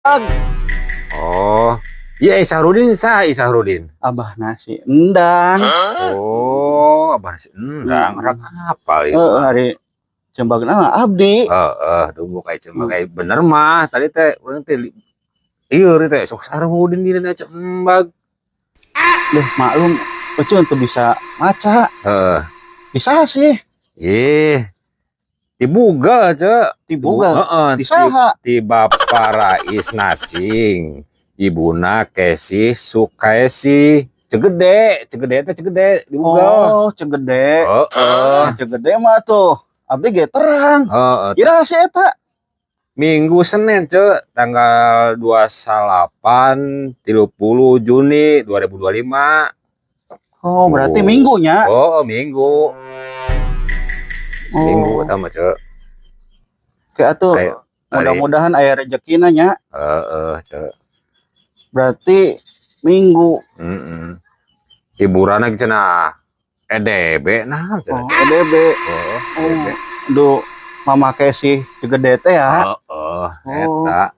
Oh. Iya, Sahrudin saha Sahrudin? Abahna si Endang. Oh, abah si Endang, rak apal ieu. Heeh, ari Cembagna abdi. Heeh, duh kayak cembag kayak bener mah tadi teh urang teh ieu teh sok Sahrudin dina Cembag. Duh, maklum Ucu teu bisa maca. Heeh. Bisa sih. Ih. Di Google, Cek. Di Google. Heeh, Di saha? Di Bapak Rais Nacing. Ibuna Kesi Sukaesi. Cegede, Cegede teh Cegede di Google. Oh, Cegede. Heeh. Nah, Cegede mah tuh. Abdi ge terang. Heeh. Kira si eta. Minggu Senin, Cek, tanggal 29 30 Juni 2025. Oh, berarti Oh. minggunya. Oh, Minggu. Oh. Minggu sama, Cek. Kayak atuh Kayak mudah-mudahan aya rezekina nya. Heeh, Cek. Berarti Minggu. Heeh. Hiburan lagi cenah. EDB nah cenah. Oh, EDB. Oh, Oh, EDB. duh, Mama Kesi Cegede teh ya. Heeh, Oh. eta.